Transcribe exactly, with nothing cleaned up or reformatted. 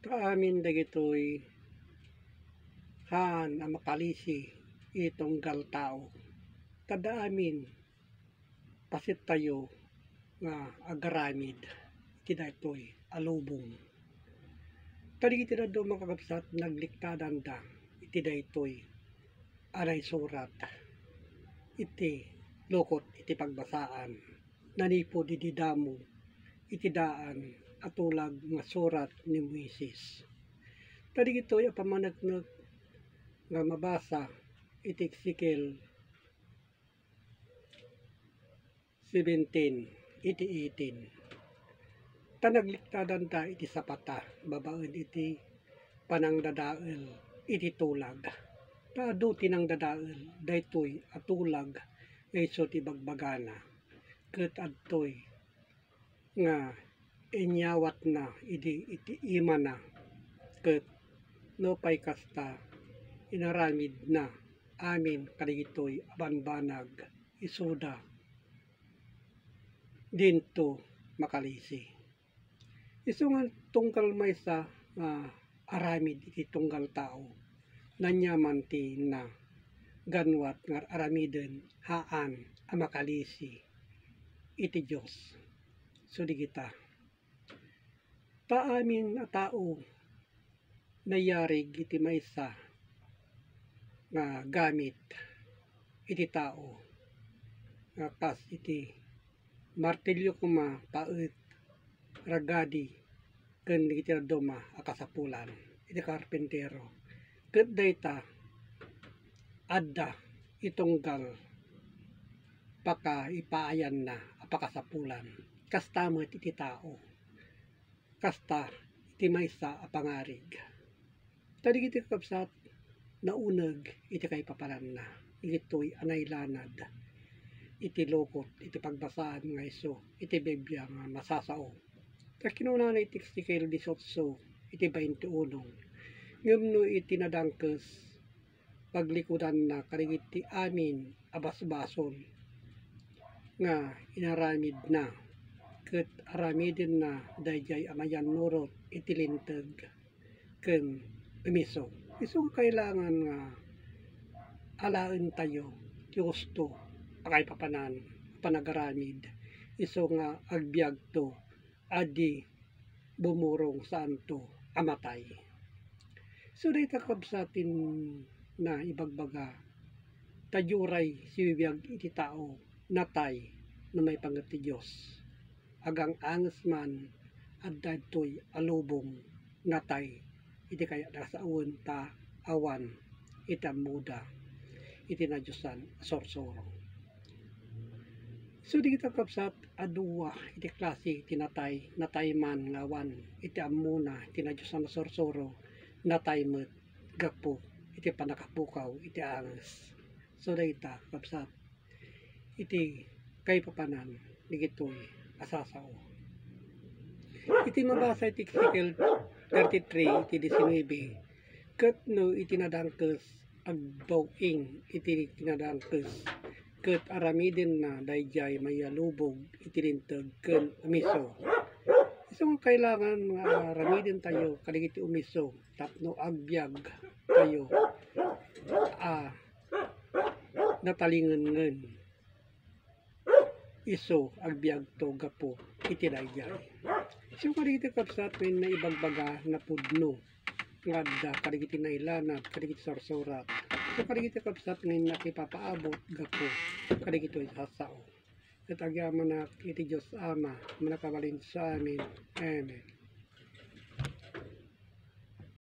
Ta amin dagitoy haan a makalisi iti tunggal tao. Ta adda amin pasettayo nga agaramid iti daytoy a lubong. Ta dagiti dadduma, kakabsat, nagliktadanda iti daytoy a naisurat iti lukot iti pagbasaan, nanipud idi damo iti daan a tulag nga surat ni Moises. Ta dagitoy a pammaneknek nga mabasa iti Ezekiel seventeen, iti eighteen. Ta nagliktadanta iti sapata babaen iti panangdadael iti tulag. Ta adu ti nangdadael daytoy a tulag nga isu ti bagbagana, ket adtoy nga inyawatna idi iti imana, ket nupay kasta, inaramidna amin kadagitoy a bambanag isuda dinto makalisi. Isu nga tunggal maysa nga aramid iti tunggal tao, naniaman ti naganwat nga aramiden haan a makalisi iti Dios. So, dagita. Ta amin a tao nayarig iti maysa nga gamit iti tao nga kas iti martilyo koma, paet, ragadi, ken dagiti dadduma a kasapulan iti karpintero. Ket dayta, adda itunggal pakaipaayanna a pakasapulan. Kasta met iti tao. Kasta iti maysa a pangarig. Ta dagiti kakabsat, nauneg iti kaipapananna. Dagitoy a nailanad iti lukot iti pagbasaan nga isu iti Biblia nga masasao. Ta kinunana iti Ezekiel dieciocho iti veintiuno, ngem no iti nadangkes paglikudanna kadagiti amin a basbasol nga inaramidna, ket aramidenna daydiay a mayannurot iti linteg ken umiso. Isu nga kailangan nga alaentayo ti husto a kaipapanan a panagaramid, isu nga agbiagto a di bumurong, saanto a matay. So, dayta, kabsat, ti naibagbaga, ta uray sibibiag iti tao, natay no maipanggep ti Dios. Agang-anges man, adda ditoy a lubong, natay iti kayatna a sawen ta awan iti ammoda iti nadiosan a sursuro. So, dagita, kabsat, a dua iti klase ti natay, natay man nga awan iti ammona iti nadiosan a sursuro, natay met gapu iti pannakapukaw iti anges. So, dayta, kabsat, iti kaipapanan dagitoy a sasao. Iti mabasa iti Ezekiel thirty-three iti diecinuebe, ket no iti nadangkes, agbaw-ing iti kinadangkes, ket aramidenna daydiay mayalubog iti linteg ken umiso. Isu nga kailangan nga aramidentayo kadagiti umiso tapno agbiagtayo a natalingengen. Isu agbiagto gapu iti daydiay. Isu kadagiti, kabsat, nga naibagbaga napudno nga adda kadagiti nailanad kadagiti sursurat. Isu kadagiti, kabsat, nga nakipapaabot gapu kadagitoy a sasao. Ket agyamanak iti Dios Ama, Mannakabalin sa amin. Amen.